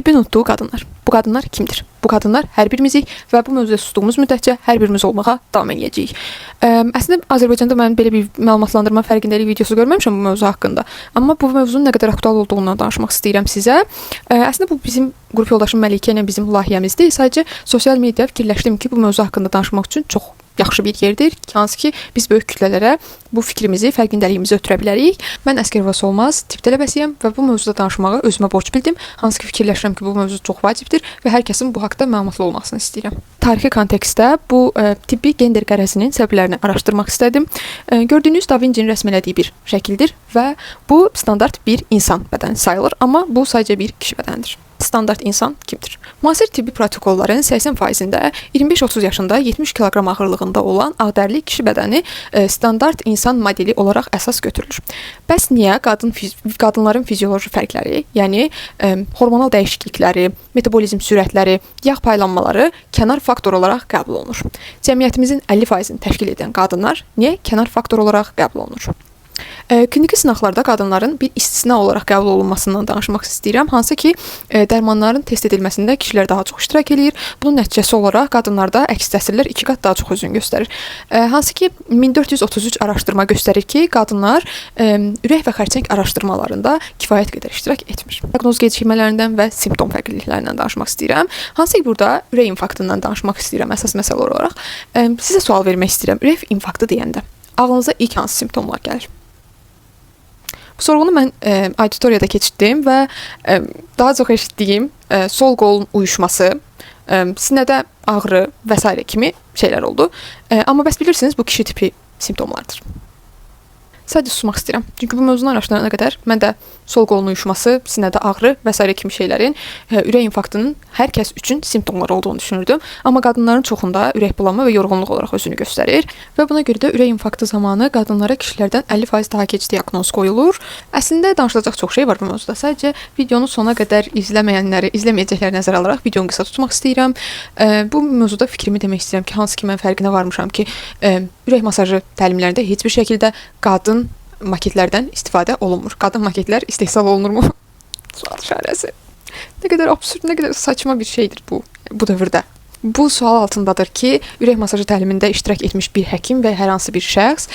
Tibbin unutduğu qadınlar. Bu qadınlar kimdir? Bu qadınlar hər birimizik və bu mövzuda sustuğumuz müddətcə hər birimiz olmağa davam eləyəcəyik. Əslində Azərbaycanda mən belə bir məlumatlandırma, fərqindəlik videosu görməmişəm bu mövzu haqqında. Amma bu mövzunun nə qədər aktual olduğundan danışmaq istəyirəm sizə. Əslində bu bizim qrup yoldaşım Məlikə ilə bizim layihəmizdir. Sadəcə sosial media fikirləşdim ki, bu mövzu haqqında danışmaq üçün çox yaxşı bir yerdir. Hansı ki, biz böyük kütlələrə bu fikrimizi, fərqindəliyimizi ötürə bilərik. Mən Əsgərova Solmaz, tibb tələbəsiyəm və bu mövzuda danışmağı özümə borc bildim. Hansı ki, fikirləşirəm ki, bu mövzu çox vacibdir və hər kəsin bu haqda məlumatlı olmasını istəyirəm. Tarixi kontekstdə bu tibbi gender qərəzinin səbəblərini araşdırmaq istədim. Gördüyünüz Da Vinci'nin rəsm elədiyi bir şəkildir və bu standart bir insan bədəni sayılır, amma bu sadəcə bir kişi bədənidir. Standart insan kimdir? Müasir tibbi protokolların 80%-də 25-30 yaşında 70 kiloqram ağırlığında olan ağdərili kişi bədəni standart insan modeli olaraq əsas götürülür. Bəs niyə qadınların fizioloji fərqləri, yəni hormonal dəyişiklikləri, metabolizm sürətləri, yağ paylanmaları kənar faktor olaraq qəbul olunur? Cəmiyyətimizin 50%-ni təşkil edən qadınlar niyə kənar faktor olaraq qəbul olunur? Kliniki sınaqlarda qadınların bir istisna olaraq qəbul olunmasından danışmaq istəyirəm. Hansı ki, dərmanların test edilməsində kişilər daha çox iştirak eləyir. Bunun nəticəsi olaraq qadınlarda əks təsirlər 2 qat daha çox özünü göstərir. Hansı ki, 1433 araşdırma göstərir ki, qadınlar ürək və xərçəng araşdırmalarında kifayət qədər iştirak etmir. Diaqnoz gecikmələrindən və simptom fərqliliklərindən danışmaq istəyirəm. Hansı ki, burada ürək infarktından danışmaq istəyirəm əsas məsələ olaraq. Sizə sual vermək istəyirəm. Ürək infarktı deyəndə ağlınıza ilk hansı simptomlar gəlir? Bu sorğunu mən auditoriyada keçirtdim və daha çox eşitdiyim sol qolun uyuşması, sinədə ağrı və sairə kimi şeylər oldu. Amma bəs bilirsiniz, bu kişi tipi simptomlardır. Sadəcə susmaq istəyirəm. Çünki bu mövzunu araşdırana qədər mən də sol qolun uyuşması, sinədə ağrı və sairə kimi şeylərin ürək infarktının hər kəs üçün simptomları olduğunu düşünürdüm. Amma qadınların çoxunda ürək bulanma və yorğunluq olaraq özünü göstərir və buna görə də ürək infarktı zamanı qadınlara kişilərdən 50% daha gec diaqnoz qoyulur. Əslində danışılacaq çox şey var bu mövzuda. Sadəcə videonu sona qədər izləməyənləri, izləməyəcəkləri nəzərə alaraq videonu qısa tutmaq istəyirəm. Bu mövzuda fikrimi demək istəyirəm ki, hansı ki mən fərqinə varmışam ki, ürək masajı təlimlərində heç bir şəkildə qadın maketlərdən istifadə olunmur. Qadın maketlər istehsal olunurmu? Sual işarəsi. Nə qədər absurd, nə qədər saçma bir şeydir bu dövrdə. Bu sual altındadır ki, ürək masajı təlimində iştirak etmiş bir həkim və hər hansı bir şəxs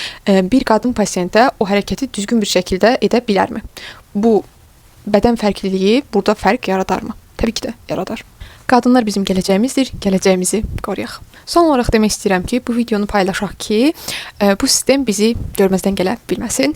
bir qadın pasientə o hərəkəti düzgün bir şəkildə edə bilərmi? Bu bədən fərqliliyi burada fərq yaradarmı? Təbii ki də yaradar. Qadınlar bizim gələcəyimizdir, gələcəyimizi qoruyaq. Son olaraq demək istəyirəm ki, bu videonu paylaşaq ki, bu sistem bizi görməzdən gələ bilməsin.